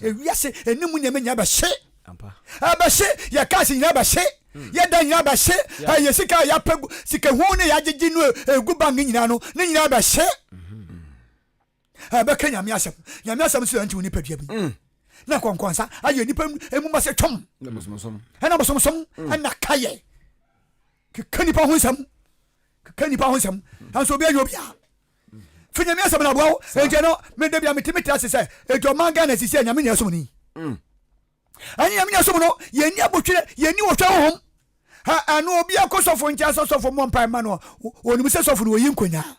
Ewiase ɛne mu nneɛma nyinaa bɛhye. Ɛbɛhye, yɛ cars nyinaa bɛhye, yɛ dan nyinaa bɛhye, yɛ sika a yɛapɛ gu sika hu ne yɛagyegye no egu bank nyinaa no, ne nyinaa bɛhye. Ɛbɛka Nyame asɛm. Nyame asɛm nso yɛnte wo nipadua bi. Na nkɔnkɔnsa ayɛ nipa emu ma sɛ twɔm. Ɛna bosomsom ɛna kayɛ. Keka nipa ho nsɛm. Keka nipa ho nsɛm. Nanso obi anyɛ obiara. Fi Nyame asɛm na aboa wo. Enti ɛno me da bia metumi te ase sɛ enti ɔman Ghana sisi a Nyame na ɛsom ni. Ɛnyɛ Nyame na ɛsom no, yɛnni abotwerɛ, yɛnni ɔhwɛ honhom. Ha ɛno obi akɔ sɔfo nkyɛn sɛ sɔfo mmɔ mpae ma no, onim sɛ sɔfo no oyi nkonyaa.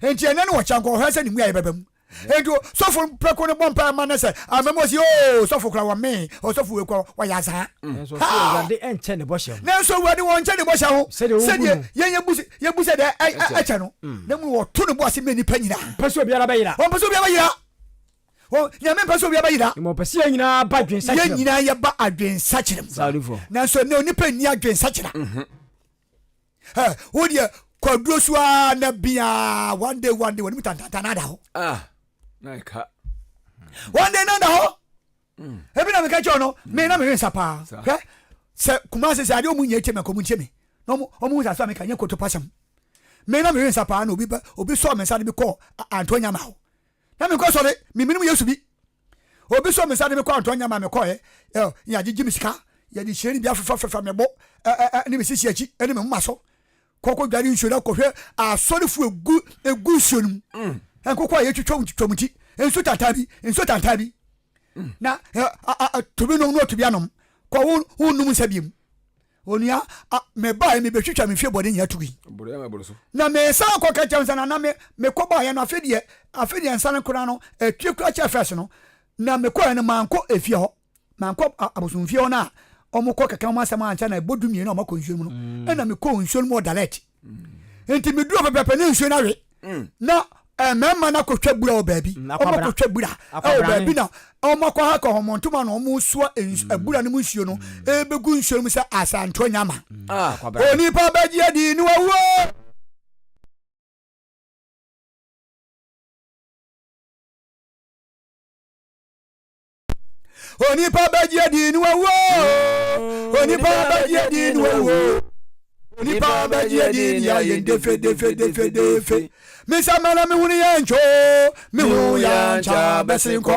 Enti ɛnɛ no wɔkyɛ nkɔhwɛ sɛ ne mu ayɛ bɛba mu. Enti sɔfo prɛko no bɔ mpae ma no sɛ ama mu ɔsi oo sɔfo kora wɔmee ɔsɔfo wei kora wɔyɛ azaa. Nanso ɔsɛ Awurade nkyɛ ne bɔhyɛ ho. Nanso Awurade wɔnkyɛ ne bɔhyɛ ho. Sɛdeɛ yɛn yɛbu sɛ deɛ ɛkyɛ no. Na mu wɔto ne bo ase ma nnipa nyinaa. Ɔmpɛ sɛ obiara bɛyera. Ɔmpɛ sɛ obiara bɛyera. Nyame mpɛ sɛ obiara bɛyera. Mmom ɔpɛ sɛ yɛn nyinaa ba adwensakyera mu. Yɛn nyinaa yɛba adwensakyera mu. Nanso ɛnnɛ onipa nni adwensakyera. Ɛ wo deɛ kwaduro so ara na bia one day one day wɔn mu tantantan na ada hɔ. Ah, na ɛka. One day na ada hɔ. Ebi na meka kyerɛ no, me na mehwe nsa paa. Hwɛ sɛ Kumasi sɛ adeɛ ɔmo nyɛ tie me nka ɔmo ntie me. Na ɔmo ɔmo hu sɛ asɛm a meka nyɛ kotopa asɛm. Me na mehwe nsa paa na obi ba obi sɔɔ me nsa de me kɔɔ Antoa Nyama hɔ. Na menkɔ sɔre, me menim Yesu bi. Obi sɔ me nsa de me kɔ Antoa Nyama mekɔɛ, ɛ yɛagyegye me sika, yɛde hyerɛn bi afefafefa me bo ɛ ɛ ne me sisi akyi ne me moma so. Kɔkɔ dware nsuo na kɔhwɛ asɔrefo egu egu nsuo no mu. Mm. Nkokɔ a yɛtwitwa wɔn twitwa wɔn ti. Nsu tantan bi, nsuo tantan bi. Mm. Na tumi nom na ɔtumi anom. Kɔ wo wo nom nsa biem. Onua, mebaeɛ mebɛtwitwa me fie bɔne nyinaa tui. Na mesan kɔ ka kyerɛ sɛ nana me mekɔ baeɛ no afe deɛ afe deɛ nsa no koraa no atwie koraa kyɛ fɛs no na mekɔɛ no mankɔ efie hɔ mankɔ abosomfie hɔ no a wɔkɔ keka wɔn asɛm ankyɛ na ɛbɔ du mmienu a wɔakɔ nsuo no mu no mm. ɛna mekɔ nsuo no mu wɔ dalɛt mm. nti meduru pɛpɛpɛ ne nsuo no awe mm. na eh, mmarima no akɔtwa bura wɔ baabi wɔakɔtwa bura wɔ baabi na wɔakɔ ha kɔ wɔn ntoma na wɔsoa abura no mu nsuo no ɛbɛgu nsuo no mu sɛ asantoa nyama ah. onipa bɛgye adi ne wawuo Onipa bɛgye adi ne wawu o. Onipa bɛgye adi ne wawu o. Onipa bɛgye adi ne ayɛ defe defe defe defe. Misa mɛla me hunu yɛ nkyɛ o. Me hu yɛ nkyɛ bɛsen kɔ.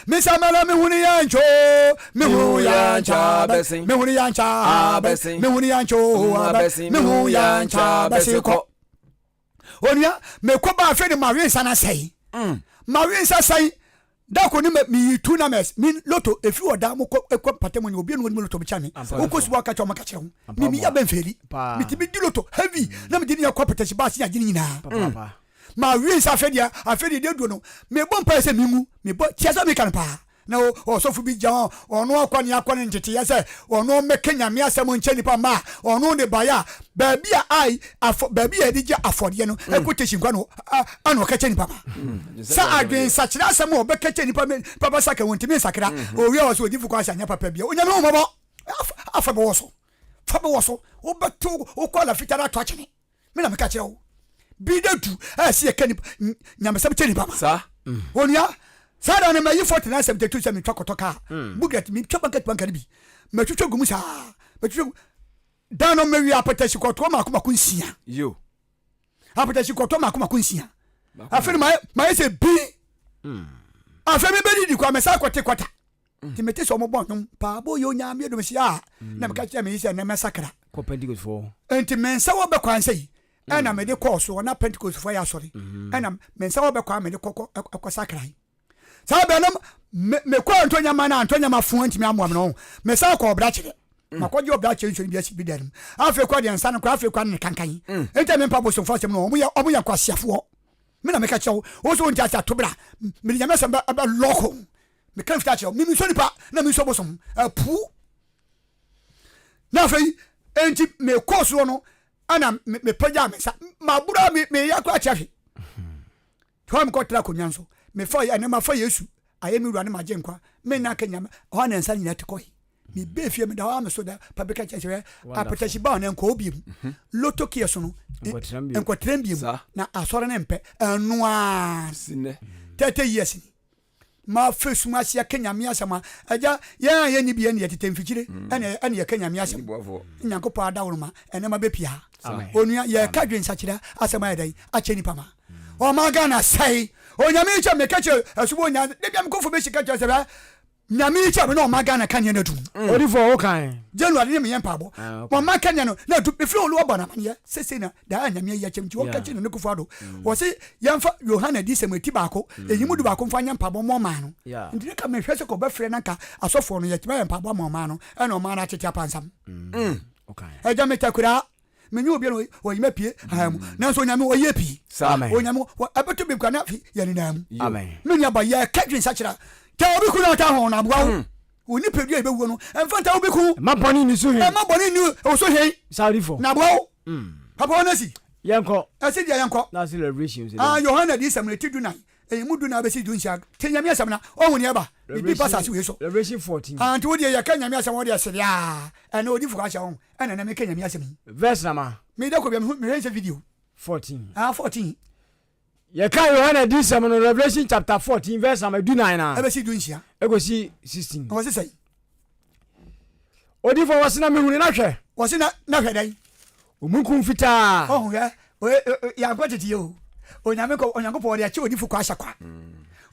Misa mɛla me hunu yɛ nkyɛ o. Me hu yɛ nkyɛ bɛsen. Me hunu yɛ nkyɛ bɛsen. Me hunu yɛ nkyɛ o bɛsen. Me hu yɛ nkyɛ bɛsen kɔ. Onua, mekɔ ba afei de mawe nsa no asɛe. Mawe nsa sɛn Da koro ne me yi two numbers me loto efi wɔ da mo kɔ ekɔ mpata mu ni obi enu loto bi kyɛ me wokɔ subu aka kyɛ ɔmo ka kyerɛ ho me mi yɛ bɛn fɛli me ti mi di loto heavy na me di ne yɛ kɔ pɛtɛsi baasi agye ne nyinaa ma wie nsa afɛ deɛ afɛ deɛ deɛ duro no me bɔ mpa sɛ me ngu me bɔ tia sɛ me ka no paa Na ɔsɔfo bi gya hɔ, ɔno akɔ ne akɔ ne nteteyɛ sɛ ɔno mmɛka Nyame asɛm nkyɛ nnipa mma a, ɔno de baeɛ a, baabi a ai afɔ baabi a yɛde gye afɔdeɛ no mm. quotation kwa no ana ɔka kyɛ nnipa ma mm. sɛ adwensakyerɛ asɛm a ɔbɛka kyɛ nnipa papa saka wɔntumi nsakra mm-hmm. owia wɔ sɛ odifo kɔ asɛ anyɛ papa bia Onyame ho mmɔbɔ afa bɛwɔ so fa bɛwɔ so wobɛto wokɔ ala fitaa no ato akyene Me na meka kyerɛ wo. Bi da du a ɛsɛ yɛka nipa nyamesɛm kyɛ nipa ma. Saa. Mm. Onua, saa da no mayi 4972 sɛ metwa kɔtɔ kaa. Mm. Buget metwa banka banka no bi. Matwitwa gu mu saa. Matwitwa gu. Da no mewi apɛtɛsi kɔtɔ mako mako nsia. Yo. Apɛtɛsi kɔtɔ mako mako nsia. Afei no mayɛ sɛ bi. Mm. Afei mebɛdidi kwa mɛsa akɔte kɔta. Nti mete sɛ wɔbɔ nnwom paabo yɛ onyame dom hyia a na meka kyerɛ me yi sɛ nnɛ mɛsakra. Kɔ Pentecostefoɔ. Nti me nsa wɔ bɛkwan sɛ yi ɛna mede kɔɔ so na Pentecostefoɔ yɛ asɔre ɛna me nsa wɔ bɛkwan mede kɔ kɔ sakra yi. Saa bɛn no mekɔ Antonyama na Antonyama fo ntumi amoa me no mesan kɔ ɔbrakyerɛ makɔgye ɔbrakyerɛ nsuo no bi asi bi dan mu afei kɔ deɛ nsa no kɔ afei kɔ ne kankan nti mempa bosomfoɔ asɛm no ɔmo yɛ nkwaseafoɔ me na meka kyerɛ wo wo so wonte ase ato bra mede nyame asɛm bɛ lɔko meka mfita kyerɛ wo me mensɔ nipa na mensɔ bosom apu na afei enti mekɔɔ soɔ no ɛna mepagyaa me nsa mabura meyɛ akɔ akyɛ hwe hɔ mekɔtra akonnwa nso mefa ɛne mafa yesu ayɛ me wura ne magye nkwa me nna ka nyame hɔ na nsa nyina te kɔe mebɛɛ fie meda hɔ a meso da pa bɛka kyerɛ sɛ apɛtɛhye ba ɔne nkɔɔ biem mhm. loto kiɛ so no nkɔtrɛm biem na asɔre ne mpɛ ɛno a 30 years ni. Mafa sum ase aka Nyame asɛm a, Agya, yɛn a yɛnni bi yɛn deɛ tete mfikyire ɛna ɛna yɛka Nyame asɛm. Nyankopɔn adaworoma ɛnɛma bɛpie ha. Onua, yɛka dwensakyera asɛm ayɛ dɛn akyɛ nipa ma. Ɔman Ghana sɛe. Onyame kyɛ meka kyerɛ asubɔ nya, da bia mekɔfo bɛsi ka kyerɛ sɛ bɛ Nyame yi kyɛ me na ɔma Ghana kanea no adum. Odifoɔ wo kan. January ne meyɛ mpaabɔ. Ah, okay. Ɔma kanea no na adum. Mefiri olu abɔ no amaneɛ sese na daa Nyame ayi akyɛm nti ɔka kyerɛ Nana Akufo Addo. Wɔse yɛmfa Yohane adiyisɛm eti baako, eyi mu dubaako mfa nyɛ mpaabɔ mma ɔman no. Nti ne ka mehwɛ sɛ kɔ bɛfrɛ na nka asɔfoɔ no yɛtumi ayɛ mpaabɔ ama ɔman no ɛna ɔman no atete apansam. Agya me takuraa. Menye obi na ɔyi me pie aha mu. Nanso Onyame ɔyɛ pii. Onyame ɛbɛto bi kura na afi yɛ nenam mu. Me nua ba yɛ ka dwen sakyera. Ta obi ku na ɔta ho na aboa wo. Wo nipadua ɛbɛwuo no ɛmfa nta obi ku. Ɛma bɔne nni so he. Ɛma bɔne nni wo so he. Saudifo. Na aboa wo. Papa wɔn asi. Yɛnkɔ. Ɛsi deɛ yɛnkɔ. Na ase Revelation sɛ. Ah Yohane adiyisɛm no ti dunan. Ɛyi mu dunan bɛsi dunsia. Te Nyame asɛm na ɔhu nea ɛba. Biribi ba asase wei so. Revelation 14. Ah nti wo deɛ yɛka Nyame asɛm wo deɛ sere aa. Ɛnɛ odifo ka ahyɛ wo. Ɛna na meka Nyame asɛm yi. Verse nama. Me da kɔ bia mehwɛ nsɛ video. 14. Ah 14. Yɛka Yohane adiyisɛm no Revelation chapter 14 verse nama dunan na. Ɛbɛsi dunsia. Ɛkɔsi 16. Na wɔse sɛn? Odifo wɔse na mehunu na hwɛ. Wɔse na na hwɛ dɛn? Omununkum fitaa. Ɔho hwɛ yɛankɔ tete yɛ o. Onyame kɔ Onyankopɔn ɔde akyɛ odifo kɔ ahyɛ kwa.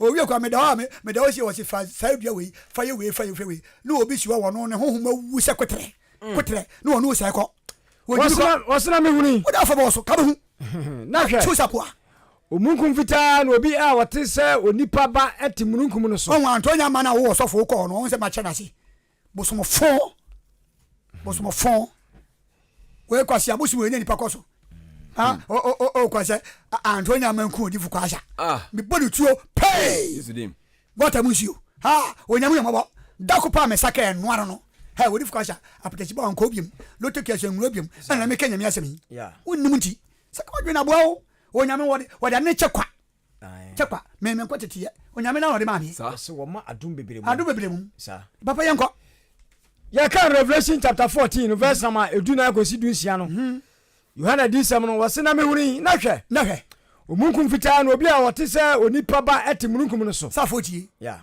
Owie kwa meda hɔ a meda hɔ sie wɔse fa saa dua wei fa yɛ wei fa yɛ wei na obi si hɔ wɔno ne honhom awu sɛ koterɛ. Koterɛ na wɔne wo sɛe kɔ. Wɔse na mehunu. Wode afa bɔ so ka bɛhu. Na hwɛ. Kyew sakoa. Omununkum fitaa na obi a ɔte sɛ onipa ba te mununkum no so. Ɔho antɔ nya ma na wowɔ sɔfo wokɔ hɔ no ɔho sɛ makyɛ no ase. Bosomfo. Bosomfo. Wei kwasi abosom wei ne nipa kɔ so. Ha o o o kɔ sɛ antɔ nya ma nku odifo kɔ asa. Mebɔ ne tuo pɛi. Gɔta mu nsuo. Ha! Onyame yɛ mmɔbɔ. Da ko paa me nsa kaa ɛnoa no no. Hɛ, odifo Kwasha, apɛtɛkyi ba ɔnkɔ biom, loto kɛse nwura biom, ɛna na meka Nyame asɛm yi. Wonnim nti. Sɛ ka wadwene aboa wo. Onyame wɔde, wɔde ade no kyɛ kwa. Kyɛ kwa. Me, me nkɔ teteyɛ. Onyame na ɔde maa me. Ɔse wɔma adom bebree mu. Adom bebree mu. Papa yɛnkɔ. Yɛka Revelation chapter 14 no verse number edunan kɔsi dunsia no. Yohane adiyisɛm no, wɔse, Na mehunui, na hwɛ! Na hwɛ! Omununkum fitaa, na obi a ɔte sɛ onipa ba te mununkum no so. Safoɔ tie. Yeah.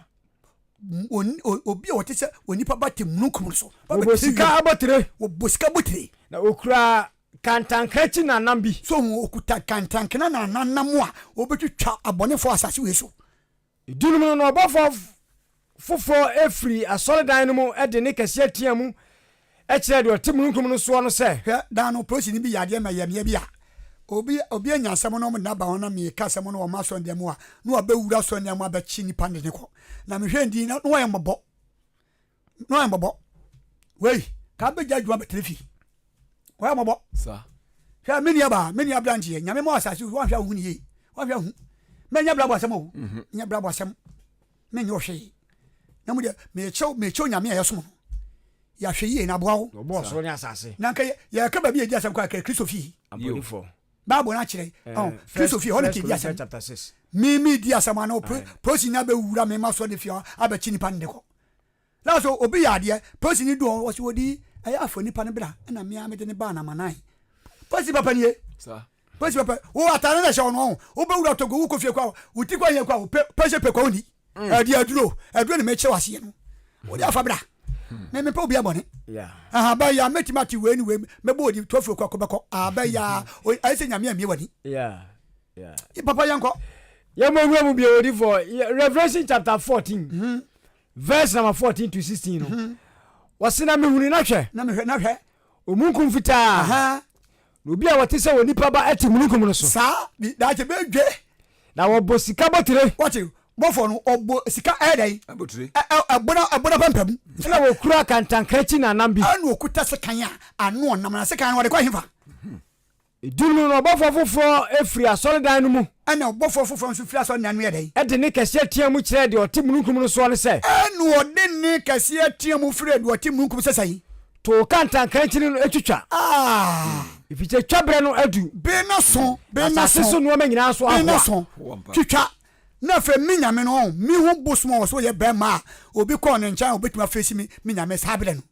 Obi a ɔte sɛ onipa ba te mununkum no so. Wɔbɔ sika abotire. Wɔbɔ sika abotire. Na okura kantankrakyi nanam bi. So hu okuta kantankena nanam a wɔbɛtwitwa abɔnefoɔ asase wei so. Dunum no, na ɔbɔfoɔ foforɔ firii asɔredan no mu de nne kɛseɛ teaa mu kyerɛɛ deɛ ɔte mununkum no soɔ no sɛ. Hwɛ, da no, polisini bi yɛ adeɛ ma ɛyɛ meɛ bi a, obi, obi anya asɛm na wɔde no aba hɔ na meka asɛm no wɔ m'asɔredan mu a, na wabɛwura asɔredan mu abɛkye nipa no de no kɔ. Na mehwɛ no din na, na wayɛ mmɔbɔ. Na wayɛ mmɔbɔ. Wei, ka abɛgya adwuma bɛtena fie. Wayɛ mmɔbɔ. Hwɛ, me nua baa, me nua aberanteɛ, Nyame ma asase, woanhwɛ a wohu ne yie. Woanhwɛ a hu. Mɛnyɛ brabɔ asɛm o. Mhm. Nyɛ brabɔ asɛm. Menyɛ ɔhwee. Na mu deɛ, mekyɛw, mekyɛw Nyame a yɛsom no. Yɛahwɛ yie na aboa wo. Ɔbɔɔ soro ne asase. Na nka yɛka baabi a yɛdi asɛm koraa kɛ Kristo fie. Bible no akyerɛ. Eh, Kristo fie hɔ na kɛdi asɛm. Me me di asɛm ano polisi na bɛwura me ma sɔ ne fie abɛkye nipa no de kɔ. Na so obi yɛ adeɛ, polisini du hɔ, wɔsi odi ɛyɛ afɔ nipa no bra, ɛna mmea mede ne baa na manan. Polisi papa nie. Polisi papa, wo ataare na ɛhyɛ wɔn ho, wobɛwura Togo, wokɔ fie kɔ a, wo ti kɔ yɛ kɔ a, wo pɛsɛ pɛ kɔ woni. Mm. Ɛde aduro, aduro ne mekyerɛ waseɛ no. Wode afa bra. Me mepɛ obi abɔne. Aha bɛyɛ a mɛtumi ate wei ne wei mɛbɔ odi tɔfuro kɔ bɛkɔ. Abɛyɛ a ayɛ sɛ nyame amie w'ani. Papa yɛnkɔ. Yɛmmɔ nwura mu bio odifoɔ Revelation chapter 14. Mm -hmm. Verse number 14 to 16 no. Mhm. Wɔse na mehunu na hwɛ. Na mehwɛ na hwɛ. Omununkum fitaa. Na obi a wɔte sɛ onipa ba te mununkum no so. Saa bi daakye bɛdwe. Na wɔbɔ sika bɔtire. Wɔte bɔfoɔ no ɔbɔ sika ɛyɛ dɛn? Abotire. Ɛbɔ ɛbɔ na pampam. Ɛna wɔkura kantankrakyi na anam bi. Ɛna wɔkuta sekan a ano ɔnam na sekan no wɔde kɔ hefa? Edum no, na ɔbɔfoɔ foforɔ firi asɔredan no mu. Ɛnna ɔbɔfoɔ foforɔ nso firi asɔredan no mu yɛ dɛn? De nne kɛseɛ teaa mu kyerɛɛ deɛ ɔte mununkum no soɔ no sɛ. Ɛnna ɔde nne kɛseɛ teaa mu frɛɛ deɛ ɔte mununkum sɛ sɛn? To kantankrankyi no twitwa. Ah! Ɛfiri sɛ twaberɛ no adu. Bere no aso, bere no aso. Asase so nnoɔma nyinaa nso ahoa. Bere no aso, twitwa. Na afei me Nyame no, ɔn, mehu bosom a ɔwɔ sɛ ɔyɛ barima a obi kɔɔ ne nkyɛn a ɔbɛtumi afeesi me, me Nyame saa berɛ no.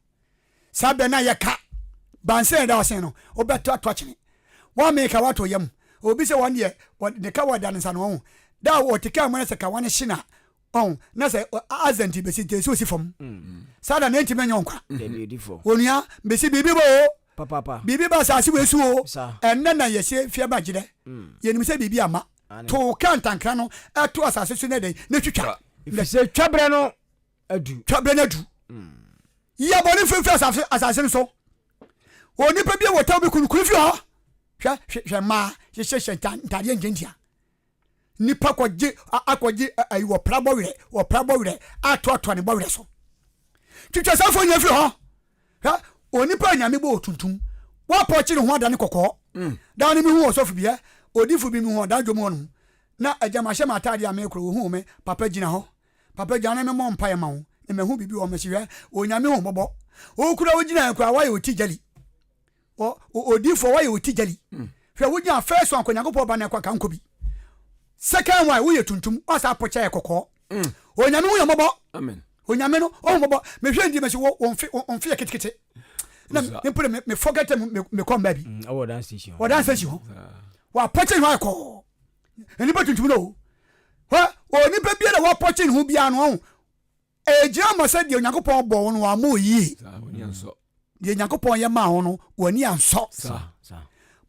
Saa bɛ na yɛka bansen da ɔsen no wobɛto ato akyene wɔn ka wato yam obi sɛ wɔn deɛ ne ka wɔ da ne nsa no ɔho da a ɔte kaa mu na sɛ kawa no hye na. Ɔn, na sɛ accident bɛsi nti ɛsɛ osi fam. Saa da no ɛntumi nyɛ ɔnkwa. Onua, bɛsi biribi ba o. Biribi ba asase wei so o. Ɛnnɛ na yɛhyɛ fie ma gyerɛ. Yɛnim sɛ biribi ama. To ka ntankra no ɛto asase so na ɛdɛn na twitwa. Ɛfiri sɛ twaberɛ no adu. Twaberɛ no adu. Yɛ bɔne mfimfini asase asase no so. Onipa bi a wɔtɛw bi kunukunu fi hɔ. Hwɛ hwɛ mmaa hyehyɛ ntadeɛ ntiantia. Nipa kɔgye akɔgye ayi wɔpra bɔwerɛ wɔpra bɔwerɛ atoatoa ne bɔwerɛ so. Twitwa saa nyina firi hɔ. Hwɛ onipa nyame bɔ otuntum wapɔkye ne ho adane kɔkɔɔ. Mm. Daa no mehu ɔsɔfo bi ɛ odifo bi mehu ɔdan dwom hɔ nom na agya mahyɛ m'atadeɛ a mekoro wohu me papa gyina hɔ papa gyina na memmɔ mpaeɛ ma wo na mahu biribi wɔ mɛsi hwɛ onyame ho bɔbɔ wokura wogyina kura woayɛ oti gyali odiifoɔ woayɛ oti gyali mm. hwɛ wogyina first one kɔ nyankopɔn ba no ɛkɔ ka nkɔ bi second one woyɛ tuntum wasa apɔkyɛ yɛ kɔkɔɔ mm. onyame ho yɛ mmɔbɔ onyame no ɔho mmɔbɔ mehwɛ ndi mɛsi wɔ wɔn mfe yɛ ketekete na mpo de me forget me kɔ mmaa bi mm, ɔdan station hɔ wapɔkyɛ ne ho ayɛ kɔɔ nnipa tuntum no o hɔ onipa biara wapɔkyɛ ne ho biara no ɔho Egyina ma sɛ deɛ Onyankopɔn bɔ wo no wammɔ wo yie. Deɛ Nyankopɔn yɛ maa wo no w'ani ansɔ.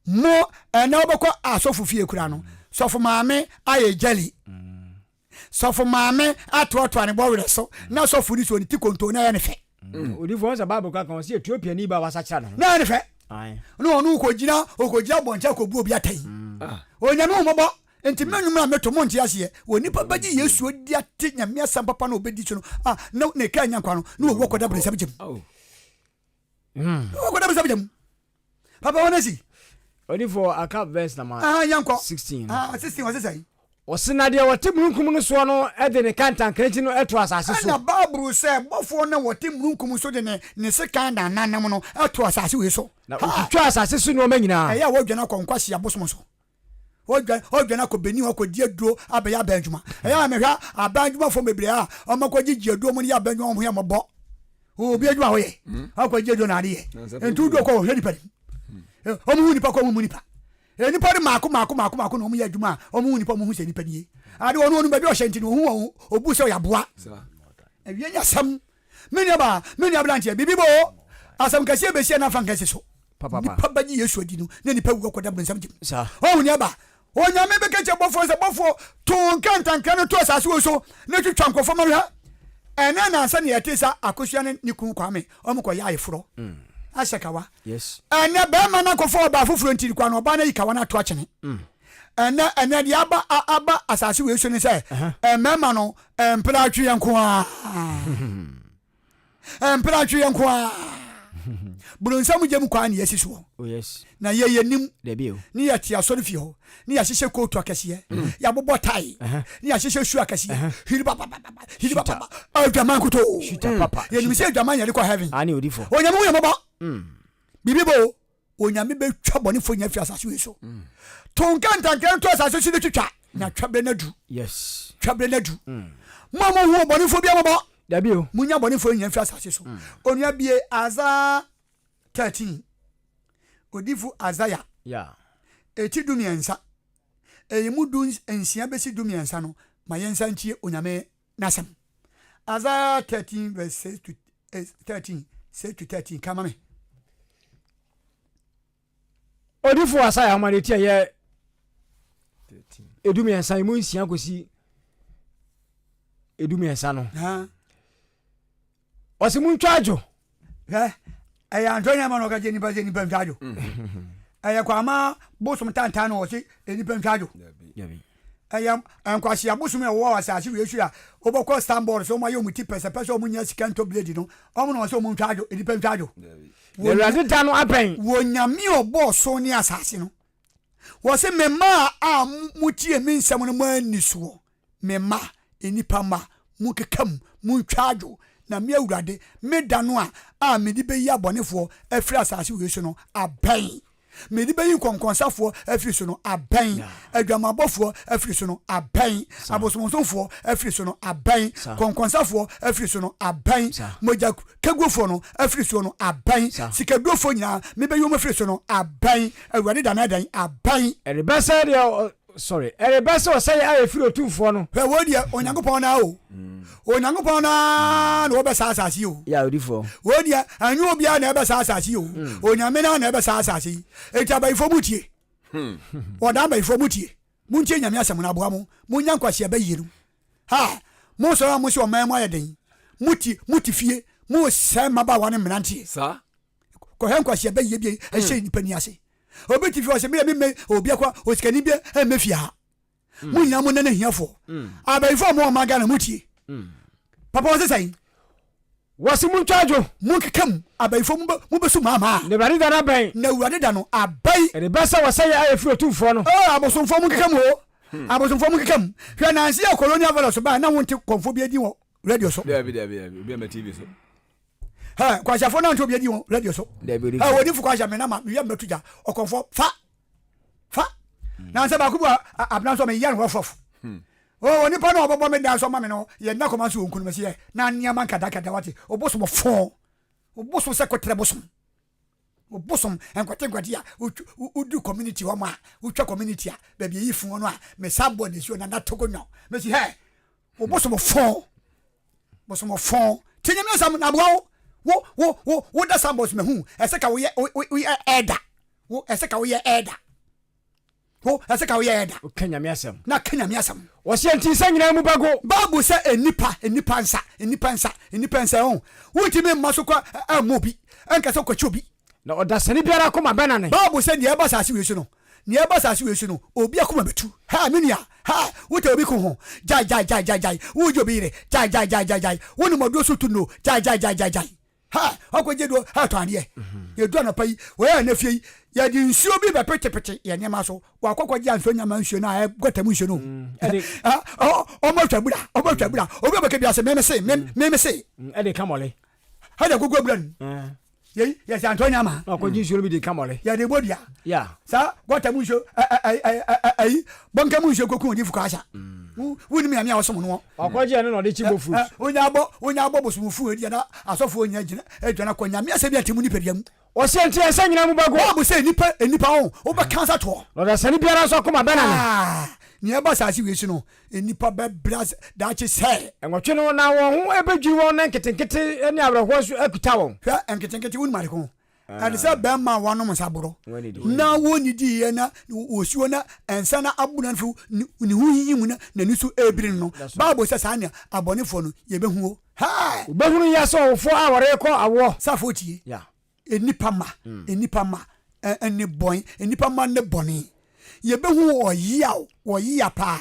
Mo ɛnɛ wobɛkɔ asɔfo fie kura no sɔfo maame ayɛ jelly. Sɔfo maame atoatoa ne bɔwerɛ so na sɔfo ni so ne ti konto na ɛyɛ ne fɛ. Odifo wɔn sɛ Bible kora kan wɔsi Etiopiani ba wasakyera ne ho. Na ɛyɛ ne fɛ. Na ɔno okɔgyina okɔgyina bɔnkyɛn akɔbu obi atɛn. Onyame hu mmɔbɔ. Nti me nnwom a meto monte aseɛ. Onipa bɛgye Yesu adi ate Nyame asɛm papa na ɔbɛdi so no a na ne kra nya nkwa no na wawu akɔda brensam gyam. Na wakɔda brensam gyam. Papa wɔn asi. Ɔdifo aka verse number ah, yankɔ. 16. Ah, 16 wɔse sɛn? Ɔse na deɛ wɔte mununkum no soɔ no de ne kantankrankyi no to asase so. Ɛna Bible sɛ bɔfoɔ no a wɔte mununkum so de ne ne sekan na nanam no to asase wei so. Na ɔtwitwa asase so nneɛma nyinaa. Ɛyɛ a wɔdwane akɔ nkwasea bosom so. Wɔdwane wɔdwane akɔ Benin hɔ akɔdi aduro abɛyɛ aban adwuma. Ɛyɛ a mehwɛ aban adwumafoɔ bebree a wɔn akɔgyegye aduro wɔn de yɛ aban adwuma wɔn ho yɛ mmɔbɔ. Obi adwuma a wɔyɛ akɔgye aduro na ade yɛ. Nti woduro kɔ wɔhwɛ nipa nim. Wɔn hu nipa kɔ wɔn mu nipa. Nipa de mako mako mako mako na wɔn yɛ adwuma a wɔn hu nipa wɔn hu sɛ nipa nie. Ade wɔn wɔn baabi ɔhyɛ nti na ohun wɔn obu sɛ ɔyɛ aboa. Awie nya asɛm. Me nua baa me nua aberanteɛ biribi bɔ asɛm kɛseɛ bɛsi ɛna afa nkɛse so. Nipa bɛgye Yesu adi no na nipa wu akɔda bronsam gyem. Ɔhu nea ɛba. Onyame bɛka kyerɛ bɔfoɔ sɛ bɔfoɔ to nkantankra no to asase wɔ so na twitwa nkurɔfoɔ ma no hwɛ. Ɛnɛ nansa ne yɛte sa Akosua ne ne kunu Kwame wɔn kɔ yɛ ayeforɔ mm. ahyɛ kawa. Ɛnɛ bɛrima no akɔfa ɔbaa foforɔ nti kwa no ɔbaa no ayi kawa no ato akyene. Mm. Ɛnɛ ɛnɛ deɛ aba aba asase wei so ne sɛ mmarima no mpena atweɛ nko ara. mpena ntwe yɛn nko ara boronsam gya mu kwan ne yɛasi soɔ oh, na yɛyɛ nim ne yɛte asɔre fie hɔ ne yɛahyehyɛ kootu akɛseɛ mm. yɛabobɔ tae ne yɛahyehyɛ su akɛseɛ hwiri babababa hwiri bababa adwaman kotoo yɛnim sɛ adwaman yɛde kɔ heaven onyame hu yɛ mmɔbɔ mm. biribi bo Onyame bɛtwa bɔnefoɔ nyina firi asase wei so. Mm. To nkantankra nto asase so ne twitwa na mm. twa berɛ no adu. Yes. Twa berɛ no adu. Mm. Mo a mohu ɔbɔnefoɔ bi amɔbɔ. Dabi o. Munya bɔnefoɔ nyina firi asase so. Mm. Onua bie Isaiah 13. Odifo Isaiah. Yeah. Eti 13. Ɛyi mu 16 bɛsi 13 no ma yɛnsa ntie Onyame n'asɛm. Isaiah 13 verse 6 to 13, 6 to 13 ka ma me. Odifo Isaiah nwoma no eti a ɛyɛ 13 emu nsia kɔsi 13 no. Ɔse muntwa adwo. Hwɛ, ɛyɛ antɔ nneɛma na ɔka kyerɛ nipa sɛ nipa ntwa adwo. Ɛyɛ kwama bosom tantan na ɔse nipa ntwa adwo. Ɛyɛ nkwasea bosom a ɛwɔ asase wei so a wobɛkɔ Istanbul so wɔn ayɛ wɔn ti pɛsɛpɛsɛ wɔn nya sika ntɔ blade no wɔn na wɔsɛ wɔn ntwa adwo nipa ntwa adwo. Awurade da no abɛn. Wɔ nyame ɔbɔɔ so ne asase no wɔse me mma a motie me nsɛm no mo anni soɔ. Me mma, nnipa mma, monkeka mu, montwa adwo, na me Awurade, me da no a a mede bɛyi abɔnefoɔ afiri asase wei so no abɛn. Mede bɛyi nkɔnkɔnsafoɔ afiri so no abɛn, adwamammɔfoɔ afiri so no abɛn, abosomsomfoɔ afiri so no abɛn, kɔnkɔnsafoɔ afiri so no abɛn, mogya kaguofoɔ no afiri soɔ no abɛn, sikaduofoɔ nyinaa mebɛyi wɔn afiri so no abɛn. Awurade da no adɛn? Abɛn. Ɛrebɛsɛe deɛ. Sorry. Ɛreba sɛ ɔsɛeɛ a ɛfiri Otumfoɔ no. Hwɛ, wei deɛ, Onyankopɔn no ara o. Onyankopɔn no ara na ɔbɛsa asase yi o. Yeah, odifoɔ. Wei deɛ, ɛnyɛ obiara na ɛbɛsa asase yi o. Onyame no ara na ɛbɛsa asase yi. Enti abayifoɔ motie. Ɔdaa abayifoɔ motie. Montie Nyame asɛm no aboa mo. Monnya nkwasea bayie no. Ha! Mosɔre a mose ɔman mu ayɛ den. Mote, mote fie, mosɛe mmabaawa ne mmeranteɛ. Saa. Kɔhwɛ nkwasea bayie bi a ɛhyɛ nnipa ni ase. Obi te fie ɔsɛ meyɛ memmɛ obi akɔ osikani bi ɛmmɛ fie ha. Mo nyinaa mo nana hiafoɔ. Abayifo a mo ɔman Ghana mo tie. Papa wɔsɛ sɛn? Wɔse montwa adwo. Monkeka mu, abayifo mo bɛsu maamaa. Na Awurade da no abɛn. Na Awurade da no abɛn. Ɛreba sɛ wɔsɛeɛ a ɛfiri Otumfoɔ no. Oh, abosomfoɔ monkeka mu o. Abosomfoɔ monkeka mu. Hwɛ nanse a colonial virus bae na wonte kɔmfoɔ bi din wɔ radio so. Dabi dabi dabi obi ama TV so. Hɛ, kwasiafoɔ no ante obi adi wɔ radio so. Hɛ, wɔdi fo kwasia me nama mewia mmɛto gya ɔkɔmfoɔ fa fa. Nansɛ baako bi wɔ abena nso meyɛ no rɔfrɔf. O onipa no a ɔbɛbɔ me dan so ama me no yɛ nna kɔma nso ɔnku no mɛsi yɛ na nneɛma nkadakada wate obosom fɔn obosom sɛ kɔtrɛ bosom obosom nkwate nkwate a wodu community hɔ ma a wotwa community a baabi eyi fun no a mesa bɔ nisuo na na togo nyɔ mɛsi hɛ obosom fɔn Bosomɔfɔn tie Nyame asɛm na aboa wo wo wo wo wo da sambɔs mahu ɛsɛ ka woyɛ woyɛ ɛda wo ɛsɛ ka woyɛ ɛda wo ɛsɛ ka woyɛ ɛda. Woka Nyame asɛm. Na ka Nyame asɛm. Wɔsi nti nsa nyinaa mu bɛgo. Bible sɛ nnipa nnipa nsa nnipa nsa nnipa nsa ɛho wontumi mma so kɔ ɛmmɔ obi ɛnka sɛ kɔkye obi. Na ɔdasani biara akoma bɛnane. Bible sɛ nea ɛba asase wei so no, nea ɛba asase wei so no, obi akoma bɛtu. Ha, me nua, ha, wotɛ obi ko ho, gyae, gyae, gyae, gyae, gyae, wogye obi yere, gyae, gyae, gyae, gyae, gyae, wonom aduro so tu no, gyae, gyae, gyae, gyae, gyae. Ha, wakɔgye duro, ha, tɔn adeɛ. Yɛdu anɔpa yi, wɔyɛ ɛnɛ fie yi, yɛde nsuo bi bɛpetepete yɛn nneɛma so. Wakɔ kɔgye anso nyama nsuo no a ɛgɔta mu nsuo no. Ɔmo atwa bura, ɔmo atwa bura. Obi a ɔbɛka bi ase, meme se, meme se. Ɛde ka mɔle. Ɛde agogo abura no. Yei yɛsɛ antɔ nyama. Na ɔkɔgye nsuo no bi de ka mɔle. Yɛde bɔ dua. Yeah. Saa gɔta mu nsuo ayi bɔnka mu nsuo kɔku odifo kɔ asa. Wonim nyame a wɔsom noɔ. Ɔkɔgye ɛno na ɔde kyi bɔ fruit. Wonya abɔ wonya abɔ bosomfo adi na asɔfoɔ nya gyina adwane kɔ nyame asɛm bi ante mu nipadua mu. Ɔseɛ nti ɛnsɛ nyina mu bɛgo. Bible sɛ nnipa nnipa ho wobɛka nsa toɔ. Na ɔdasani biara nso akoma bɛnane. Ah, nea ɛba asase wei so no, nnipa bɛbrɛ daakye sɛ. Nwɔtwe no, na wɔn ho bɛdwiri wɔn na nketenkete ne awerɛhoɔ nso akuta wɔn. Hwɛ, nketenkete, wonim ade ko? Ɛte sɛ bɛrima a wanom nsa boro na wɔnnidiiɛ na wɔsi hɔ na nsa no abo no afei ne ho yiyi mu na n'ani so rebiri no no. Bible sɛ saa nea abɔnefoɔ no yɛbɛhu o. Hɛɛ! Wobɛhunu yɛ sɛ ɔwofoɔ a wɔrekɔ awoɔ. Safoɔ tie. Nnipa mma, nnipa mma ne bɔn, nnipa mma ne bɔne. Yɛbɛhu ɔyeaw, ɔyea paa,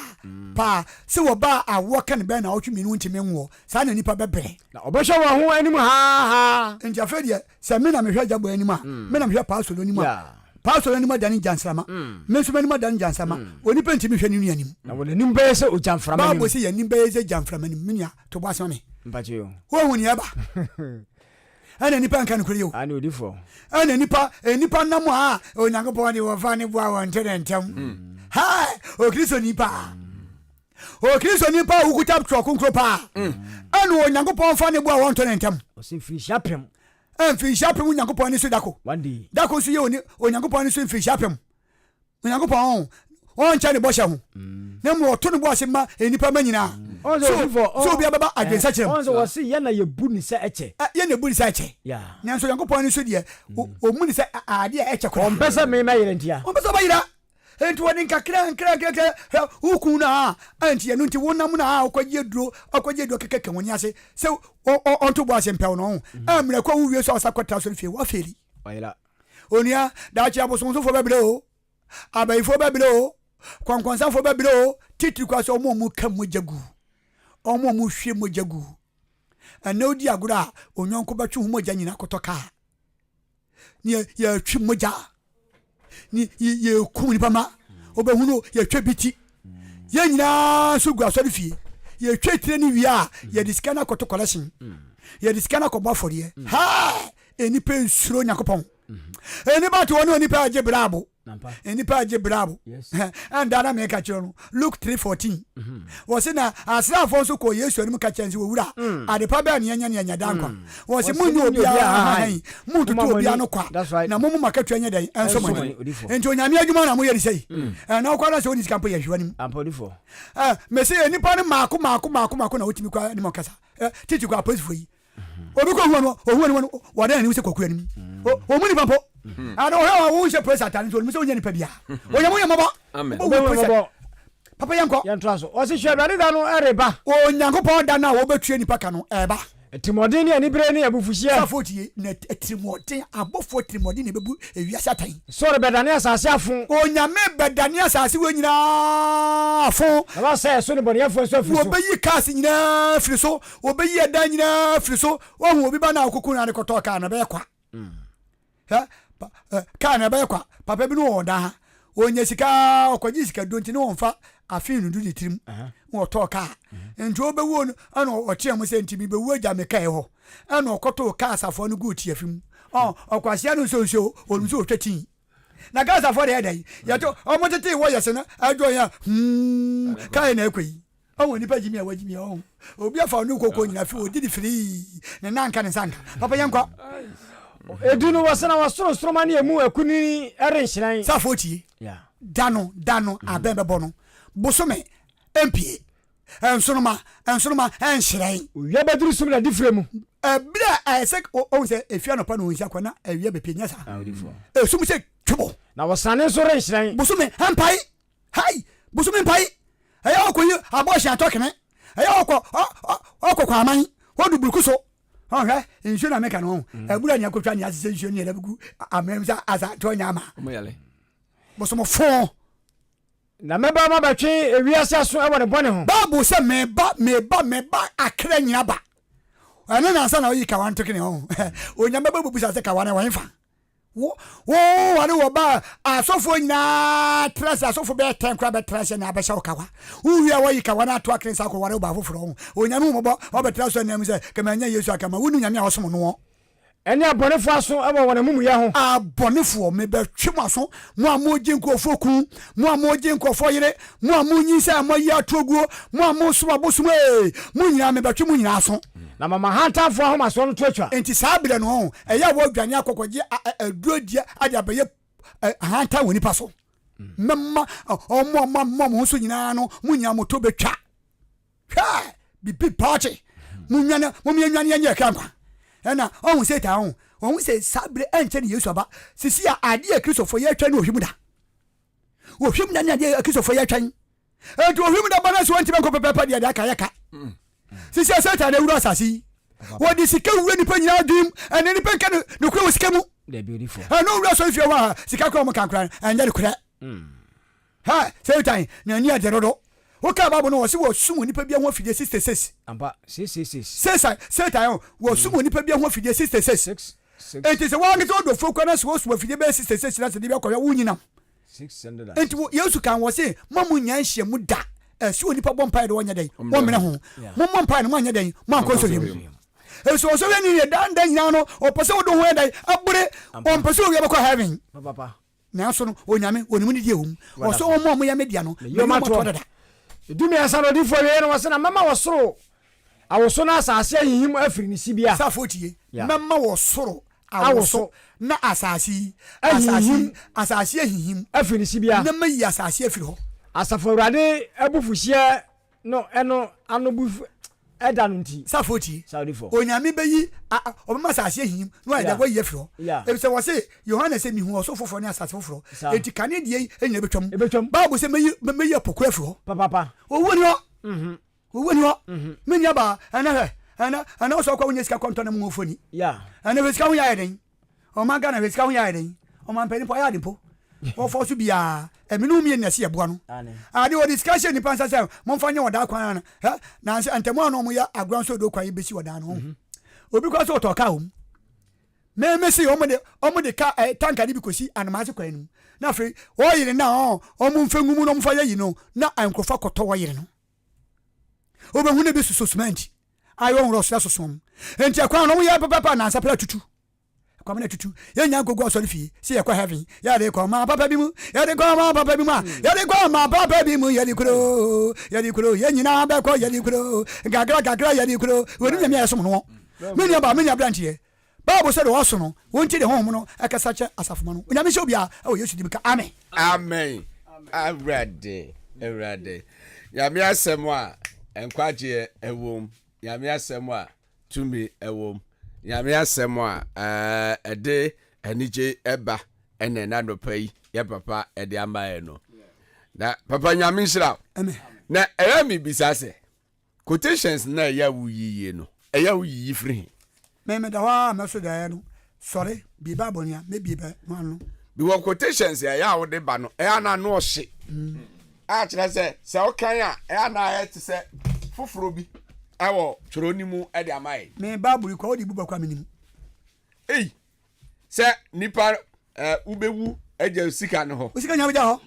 paa, sɛ wɔba a awoɔ ka no bɛyɛ naawɔtwe mmienu ntumi nwoɔ. Saa na nnipa bɛbrɛ. Na wɔbɛhwɛ wɔn ho anim haahaa. Nti afei deɛ, sɛ me na mehwɛ Agya Boy anim a, me na mehwɛ Paasolo anim a, Paasolo anim adane gyansrama, me nso m'anim adane gyansrama. Onipa ntumi nhwɛ ne nua anim. Na wɔn anim bɛyɛ sɛ ogyamframa anim. Bible se yɛn anim bɛyɛ sɛ gyamframa anim. Me nua, to bo ase ma me. Mpakyɛ yo. Woahu nea ɛba? Ɛna nipa nka nokorɛ yi o. Ane odifoɔ. Ɛna nipa nipa nam a Onyankopɔn de wɔfa ne boa wɔn nto ne ntɛm. Ha Okristoni paa. Okristoni paa wokuta twerɛ kronkron paa. Ɛna Onyankopɔn fa ne boa wɔn nto ne ntɛm. Ɔsɛ mfirinhyia apem. Mfirinhyia apem Onyankopɔn ani so dako. One day. Dako nso yɛ Onyankopɔn ani so mfirinhyia apem. Onyankopɔn ɔnkyɛ ne bɔhyɛ ho na mmom ɔto ne bo ase ma nnipa ma nyinaa. So so obiara bɛba adwensakyera mu. Ɔn sɛ wɔse yɛn na yɛbu ne sɛ ɛkyɛ. Yɛn na yɛbu ne sɛ ɛkyɛ. Nanso Onyankopɔn ani so deɛ ɔmmu ne sɛ adeɛ a ɛkyɛ koraa. Ɔmpɛ sɛ me mɛyera ntia. Ɔmpɛ sɛ ɔbɛyera. Enti wɔde nkakra nkra nkra hwɛ wo kun no a ɛnti ɛno nti wonam no a wokɔgye aduro ɔkɔgye aduro kɛkɛ wɔn ase sɛ ɔnto bo ase mpɛw no ho. Mmerɛ kɔ wo wie so a ɔsa kɔtra sɔre fie wafeeli. Ɔyera. Onua, daakye abosonsomfoɔ bɛbrɛ o, abayifoɔ bɛbrɛ o, kɔnkɔnsafoɔ bɛbrɛ o, titiri koraa sɛ wɔn a wɔka mogya gu, wɔn a wɔhwie mogya gu. Ɛnna wodi agorɔ a, onyɔnko bɛtwe ho mogya nyinaa akɔtɔ kaa. Ne yɛtwe mogya, ne yɛkum nipa ma, wobɛhunu yɛtwa bi ti. Yɛn nyinaa nso gu asɔre fie. Yɛtwa tire no wie a, yɛde sika no akɔto kɔlɛhyen. Yɛde sika no akɔbɔ afɔdeɛ. Haa! Nnipa nsuro Nyankopɔn. Nnipa te hɔ ne onipa agye brabo. Nnipa agye brabo. Ɛnda na meka kyerɛ no Luke 3:14. Mhm. Wɔse na asraafoɔ nso kɔɔ Yesu anim ka kyerɛ no sɛ owura mm. adepa bɛɛ ne yɛnyɛ ne yɛnya da nkwa. Mm. Wɔse monyɛ obiara ahahan, montoto obiara no kwa na momu makatua nyɛ dɛn ɛnsɔ mo ani. Nti onyame adwuma na moyɛ ne sɛi. Mm. Ɛna wokɔ na sɛ woni sika mpo yɛ hwewa no mu. Mese nnipa no maako maako maako maako na wotumi kɔ anim ɔkasa. Titi kɔ apolisifoɔ yi. obi kɔ hu no ohu anim no wɔde n'anim sɛ kwaku anim wɔn mu nipa mpo ana ɔhɛ a wɔn hyɛ polisi atare nso onim sɛ onyɛ nipa bia onyɛ mo yɛ mɔbɔ owu polisi papa yɛn kɔ. Yɛn to aso ɔsi hwɛ awurade da no ɛreba. Onyankopɔn da no a wɔbɛtua nipa ka no ɛreba. Atirimuɔden ne anibere ne abufuhyeɛ. Safo tie na atirimuɔden abɔfoɔ atirimuɔden na ɛbɛbu ewiase atɛn. Soro bɛdane asase afo. Onyame bɛdane asase wei nyinaa afo. Na wasɛe ɛso nnebɔneyɛfoɔ nso afiri so. Wɔbɛyi cars nyinaa afiri so. Wɔbɛyi ɛdan nyinaa afiri so. Woahu obi ba no a wokɔku no ade kɔtɔɔ kaa no ɛbɛyɛ kwa. Hwɛ, kaa no ɛbɛyɛ kwa. Papa bi no wɔ ɔdan ha. Ɔnya sika ɔkɔgye sika duro nti ne wɔmfa afe nnudu ne tirim na ɔtɔɔ kaa. Nti ɔbɛwuo no ɛna ɔteɛ mu sɛ nti mebɛwu agya me kaa hɔ. Ɛna ɔkɔtoo kaa safoa no guu tiafi mu. Ɔkwasea no nso nsuo ɔnim sɛ ɔtwa tii. Na kaa safoa deɛ ɛdɛn? Yɛto ɔmo tete wɔ yɛse no ɛdwo yɛn a hmm kaa yɛ na ɛkɔ yi. Ɔhu nipa gyimi a wagyimi ɔhu obi afa ɔne koko nyina fi ɔdi ne firii ne nan nka ne nsa nka papa yɛn kɔ. Edu no wɔsena wɔsoro nsoroma ne emu akunini renhyerɛn. Safo tie da no da no mhm. abɛn bɛbɔ no bosome mpie nsoroma nsoroma nhyerɛn. Owia bɛduru sum na difire mu. Ɛberɛ a ɛsɛ ɔhu sɛ efi anɔpa na ɔnsi akɔ na awia bɛpie nyɛ saa. Esum sɛ twebo. Na wɔsane nso renhyerɛn. Bosome mpae. Hai! Bosome mpae! Ɛyɛ ɔkɔ yi abɔɔhye atɔ kene. Ɛyɛ ɔkɔ ɔkɔ kɔ aman. Wɔdu buruku so. Ɔhwɛ nsuo na meka no ho. Mm. Abura ni akotwa ni asesɛ nsuo ni ɛdɛ gu amena mu sɛ asa tɔ nya ama. Bosom fo. Na mɛba ma bɛtwe ewiase aso ɛwɔ ne bɔne ho. Bible sɛ meba meba meba akra nyina ba. Ɛno na ansa na oyi kawa ntokene ho. Onyame bɛbɔ busa sɛ kawa no ɛwɔ hefa. Wo wo ware wɔ ba a asɔfoɔ nyinaa tra ase asɔfoɔ bɛyɛ tɛn koraa bɛtra ase na abɛhyɛ wo kawa wowie a wɔyi kawa no ato akene sa akɔware wo baa foforɔ ho onyame hu mmɔbɔ wɔbɛtra so anam sɛ kama anya Yesu akama wonu nyame a wɔsom noɔ. Ɛne abɔnefoɔ aso wɔ wɔn amumuyɛ ho. Abɔnefoɔ, mebɛtwe mo aso, mo a mogye nkurɔfoɔ kunu, mo a mogye nkurɔfoɔ yere, mo a monyinsɛn a moayi ato aguo, mo a mosom abosom ee, mo nyinaa, mebɛtwe mo nyinaa aso. Na mama ahantanfoɔ ahomasoɔ no to atwa. Enti saa berɛ no, ɛyɛ a wɔdwane akɔkɔgye aduro adi de abɛyɛ ahantan wɔ nnipa so. Mɛma wɔn a moama mo ho so nyinaa no, mo nyinaa mo to bɛtwa. Hwɛ! Bibi paakye! Monwane, mommyɛnwane yɛnyɛ ɛkra nkwa. Ɛna ɔhu Satan ho, ɔhu sɛ saa berɛ ɛnkyɛ ne Yesu aba. Sisi a adeɛ a Kristofoɔ yɛtwɛn ne ohwim da. Ohwim da ne adeɛ a Kristofoɔ yɛtwɛn. Enti ohwim da ba no sɛ wɔntumi nkɔ pɛpɛɛpɛ deɛ deɛ aka yɛ ka. Sisi a Satan awura asase yi. Wɔde sika wura nipa nyinaa adwene mu. Ɛnɛ nipa nka nokorɛ wɔ sika mu. Ɛno wura sɔre fie hɔ a sika kora wɔn kankora ɛnyɛ nokorɛ. Ha Satan n'ani agye dodo. Wokaa Bible no wɔse wɔsum onipa bi ho afidie 66. Ampa, 666. Satan, Satan wɔsum onipa bi ho afidie 66. Enti sɛ wankasa ɔdɔfoɔ kura na sɛ wɔsum afidie bɛyɛ 66 na sɛ de bi akɔhwɛ wonyinam. Enti Yesu kan wɔ se mo mo nya nhyiamu da. Ɛsɛ onipa bɔ mpaeɛ de wɔnyɛ dɛn? Wɔmmrɛ ho. Mommɔ mpaeɛ no moanyɛ dɛn? Moankɔ nsɔhwɛ mu. Ɛsɛ ɔsɔhwɛ ni yɛ dan da nyinaa no ɔpɛ sɛ wode ho yɛ dɛn? Abere. Ɔmpɛ sɛ owia bɛkɔ heaven. Nanso no Onyame onim ne deɛ ɛwɔ mu. Ɔsɛ wɔn a wɔyɛ me dea no, mɛyi wɔn ato hɔ dada. Dumiɛnsa na odiyifoɔ wieɛ no, ɔse, Na mɛma ɔsoro awoso na asase ahinhim afiri ne sibea. Safoɔ tie, mɛma ɔsoro awoso na asase yi, asase yi, asase ahinhim afiri ne sibea. Na mayi asase afiri hɔ. Asafo Awurade abufuhyeɛ no ɛno ano bu ɛda no nti. Safo tie. Onyame bɛyi ɔbɛma asase ahim na wayɛ dɛ wayi afiri hɔ. Efisɛ wɔse Yohane sɛ mihu ɔsoro foforɔ ne asase foforɔ. Enti kane deɛ yi nyina bɛtwam. Bible sɛ mɛyi mɛyi ɛpo koro afiri hɔ. Owuo ni hɔ. Mhm. Owuo ni hɔ. Mhm. Me nua baa ɛnɛ hwɛ ɛnɛ ɛnɛ wosɔ kɔ wonya sika kɔntɔ na mu nwofo ni. Ɛnɛ hwɛ sika ho yɛ ayɛ den. Ɔman Ghana hwɛ sika ho yɛ ayɛ den. Ɔman panin mpo ayɛ ade mpo. Wɔfɔ so biara ɛmi no mmienu na ɛsi ɛboa no. Ade wɔde sika hyɛ nipa nsa sɛ momfa nyɛ ɔdaa kwan ano. Hɛ nanso ntɛmu ano wɔn yɛ agorɔ nso odo kwan yi besi ɔdaa no ho. Mhm. Obi kora so ɔtɔ kaa wɔm. Mɛmɛ si wɔn de wɔn de ka ɛ tanka de bi kɔsi anomaase kwan no mu. Na afei wɔyere na wɔn wɔn mfɛ ngu mu na wɔn fa yɛ yi no na nkurɔfoɔ akɔtɔ wɔyere no. Wobɛhu ne bi soso cement ayɛ wɔn wura ɔsoro soso wɔn. Nti ɛkwan no wɔn yɛ pɛpɛpɛ nansa pɛrɛ tutu. Kwame na tutu. Yɛn nyinaa nkogu asɔre fie sɛ yɛkɔ heaven. Yɛde kɔ ma papa bi mu. Yɛde kɔ ma papa bi mu a. Yɛde kɔ ma papa bi mu. Yɛde kuro. Yɛde kuro. Yɛn nyinaa bɛkɔ yɛde kuro. Nkakra kakra yɛde kuro. Wɔnim nyame a yɛsom no. Me nua baa me nua aberanteɛ. Bible sɛ deɛ ɔso no, wɔn nti de honhom no ɛkasa kyɛ asafomma no. Onyame nhyɛ obiara ɛwɔ Yesu din mu ka amen. Amen Awurade Awurade Nyame asɛm a nkwagyeɛ ɛwom Nyame asɛm a tumi ɛwom Nyame asɛm a ɛde anigye ɛba ɛna ɛna nɔpa yi yɛ papa ɛde ama yɛ no na papa Nyame nhyira na ɛyɛ mi bisa sɛ Quotations no a ɛyɛ a woyiyi no, ɛyɛ a woyiyi firi he? Me meda hɔ ara mɛso daeɛ no sɔre bie bible no a mɛbie bɛ no ano. Because quotations a ɛyɛ a wode ba no, ɛyɛ a na ano ɔhye. A kyerɛ sɛ, sɛ wokan a, ɛyɛ a na ayɛ te sɛ foforɔ bi ɛwɔ twerɛ no mu de ama yɛn. Me bible yi koraa wode bu bɛ koraa menim. Ei! Sɛ nipa eh, wobɛwu agya sika no hɔ. Wo sika nyinaa bɛgya hɔ.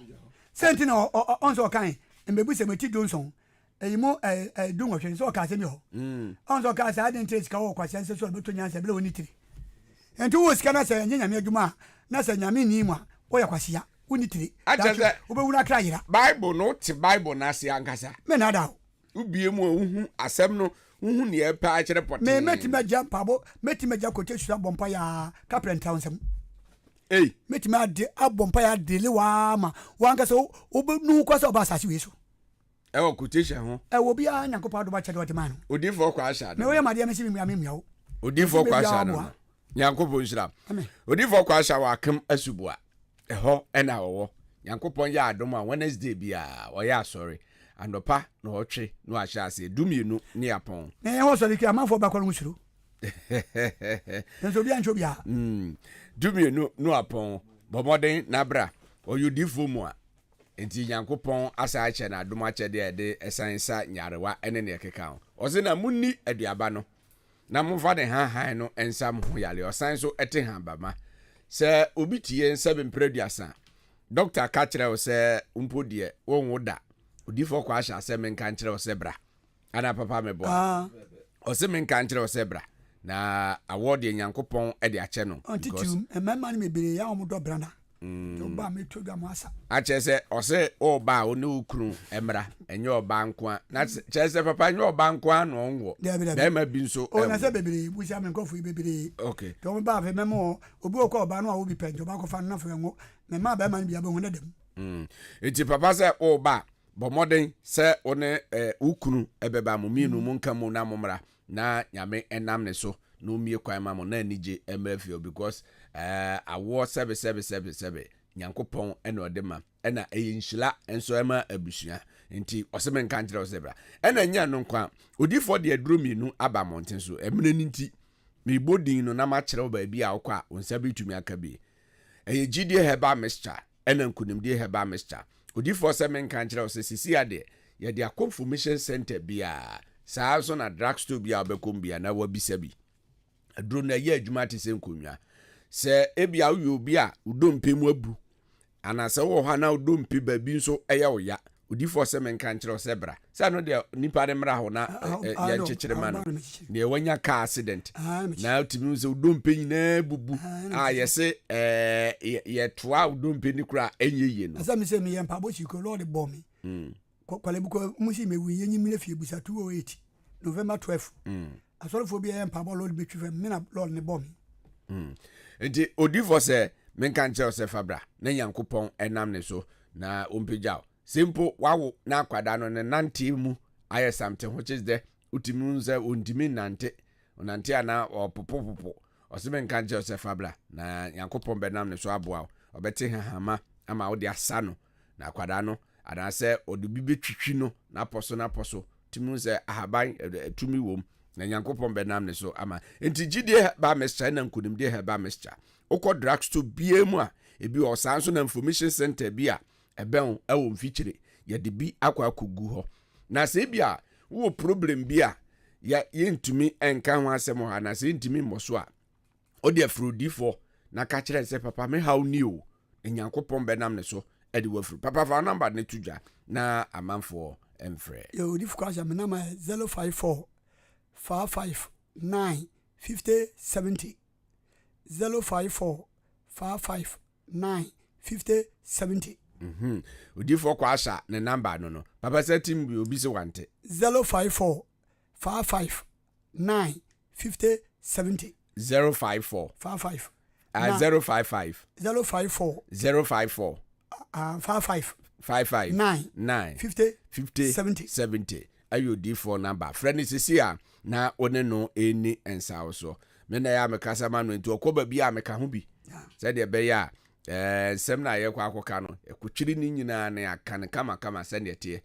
Sɛ nti na ɔn sɛ ɔkan mbɛbusɛm eti dunson Eyi mu dunwɔtwe nso ɔka asɛm bi hɔ. Ɔn sɛ ɔkaa sɛ adɛn nti na sika wɔ ɔkwasea nsa so a ɔbɛtɔ nyansa bere a onni tiri. Enti wowɔ sika na sɛ ɛnyɛ Nyame adwuma a, na sɛ Nyame nni mu a, woyɛ kwasea, wonni tiri. Akyerɛ Daakye sɛ wobɛwu na akra ayera. Bible no, wote Bible no ase ankasa. Mennaadaa wo. Wobue mu a, wuhu asɛm no, wuhu nea ɛpɛ akyerɛ Me, pɔtee. mɛtumi agya mpaebɔ, mɛtumi agya quotation abɔ mpaeɛ aa, kaprɛ ntra wo nsam. Ei! Mɛtumi ade, abɔ mpaeɛ adele wo aa ma w'ankasa wo, wobɛnu wo koraa sɛ woba asase wei so. Ɛwɔ quotation ho. Ɛwɔ obiara Nyankopɔn adom akyɛde ɔde maa no. Odiifoɔ kɔ ahyɛ Me woyɛ madeɛ mese memmua memmua wo. Odiifoɔ kɔ ahyɛ no no. Nyankopɔn nhyira. Amen. Odiifoɔ kɔ ahyɛ wɔ Akem Asubua. Ɛhɔ ɛna ɔwɔ. Nyankopɔn yɛ adom a Wednesday biara ɔyɛ asɔre. Anɔpa na ɔtwe na wahyɛ aseɛ. Dumienu ne apɔn. Na yɛn hɔ sɔre kiri amanfoɔ ba kɔ no ho suro. Nanso obiara nkyɛ obiara. Dumienu no apɔn. Bɔ mmɔden na bra. Ɔyɛ odiifoɔ mu a. Enti Nyankopɔn asan akyɛ no adom akyɛdeɛ a ɛde san sa nyarewa ne nea ɛkeka ho. Ɔse na monni aduaba no, na momfa ne hahan no nsa mo ho yareɛ. Ɔsan nso te habama. Sɛ obi te yɛn sɛbe mprɛ aduasa, dɔkta ka kyerɛ wo sɛ mpo deɛ wonwo da. Odiyifoɔ Kwasha sɛ menka nkyerɛ wo sɛ bra. Ana papa meboa? Ah. Ɔse menka nkyerɛ wo sɛ bra. Na awɔ deɛ Nyankopɔn de akyɛ no. Because mmarima no bebree a wɔn dɔ brana. Ɔba a meto dwa mo asa. Akyerɛ sɛ ɔse ɔba a ɔne wo kunu mmra ɛnyɛ ɔbaa nko a. Na kyerɛ sɛ papa ɛnyɛ ɔbaa nko a na ɔnwɔ. Bɛrima bi nso ɛwɔ. Na sɛ bebree busia me nkurɔfo yi bebree. Okay. Nti wɔn ba afei mɛma wɔn obi wɔ kɔ ɔbaa no a wo bi pɛ nti ɔba akɔfa no na afei ɛnwo mɛma bɛrima no bi abɛhu ne dɛm. Nti papa sɛ ɔba a bɔ mmɔden sɛ wo ne wo kunu ɛbɛba mo mmienu mo nka mu na mo mmra na Nyame nam ne so na ɔmmie kwan ma mo na anigye mmra fie hɔ because eh, awoɔ sɛbe sɛbe sɛbe sɛbe Nyankopɔn na ɔde ma ɛna ɛyɛ nhyira nso ɛma abusua nti ɔse menka nkyerɛ wo sɛ bra ɛna nyɛ no nko a odifoɔ de aduro mmienu aba mmɔnten so ɛmene no nti mebɔ din no na makyerɛ wo baabi a wokɔ a wo nsa bɛtumi aka bi ɛyɛ gyidie herbal mixture ɛna nkunimdie herbal mixture. Odiyifoɔ sɛ menka nkyerɛ wo sɛ seesei adeɛ yɛde akɔ information center biara, saa ara nso na drug store biara a wobɛkɔ mu biara na wabisa bi. Aduro no ɛyɛ adwuma te sɛ nkonnwa. Sɛ ebia woyɛ obi a wo dompe mu abu anaasɛ wowɔ hɔ a na wo dompe baabi nso ɛyɛ wo ya, Odiyifoɔ sɛ menka nkyerɛ wo sɛ bra. Sɛ ɛno deɛ nipa no mmra hɔ na yɛnkyekyere ma no. Deɛ wanya car accident na wotumi hu sɛ wo dompe nyinaa bubu a yɛse yɛtoa wo dompe no koraa ɛnyɛ yie no. Ɛsɛ me sɛ meyɛ mpaabɔ si kuro lɔɔre bɔ me. Kwalebu kɔ mu si mewu yɛnyi mmerɛ fie busa 208 November 12. Asɔrefoɔ bi ɛyɛ mpaabɔ lɔɔre bɛtwi fam me na lɔɔre ne bɔ me. Nti odiyifoɔ sɛ menka nkyerɛ wo sɛ fa bra na Nyankopɔn ɛnam ne so na ɔmpagya wo. Sɛ mpo wawo na akwadaa no ne nanteɛ mu ayɛ something which is dɛ wotumi hu sɛ ɔntumi nnante, ɔnante a na ɔpopopopo. Ɔse menka nkyerɛ wo sɛ fa bra na Nyankopɔn bɛnam ne so aboa wo. Ɔbɛte hahama ama wode asa no na akwadaa no anaasɛ ɔde bi bɛtwitwi no n'apɔ so n'apɔ so. Tumi hu sɛ ahaban tumi wom na Nyankopɔn bɛnam ne so ama. Nti gyidie herbal mixture ɛna nkunimdie herbal mixture. Wokɔ drug store biara mu a ebi wɔ hɔ. Saa nso na information center bi a ɛbɛn wo ɛwɔ mfikyire yɛde bi akɔ akɔgu hɔ. Na sɛ ebi a wowɔ problem bi a yɛ yɛntumi nka ho asɛm wɔ ha anaasɛ yɛntumi mmɔ so a, wode afiri odiifoɔ na ka kyerɛ sɛ papa me haw ni o, na Nyankopɔn bɛnam ne so de wafiri. Papa fa wo namba no to dwa na amanfoɔ mfrɛ. Yɛ odifo kwasha me namba yɛ 054 55 9 50 70. 054 55 9 50 70. Mhm. Odiyifoɔ Kwasha ne number no no. Papa sɛ tim bi obi se wante. 054 55 9 50 70. 054. 55. Ah, 055. 054. 054. Ah, 55. 55. 9. 9. 50. 50. 70. 70. Ɛyɛ odiyifoɔ number. Frɛ no sisi a na wo ne no ɛni nsawosoɔ. Me na ɛyɛ a mekasa ma no nti ɔkɔ baabi a meka ho bi. Sɛdeɛ ɛbɛyɛ a ɛɛ nsɛm no a yɛkɔ akɔka no ɛkotwiri ne nyinaa na yɛaka no kamakama sɛdeɛ ɛteɛ.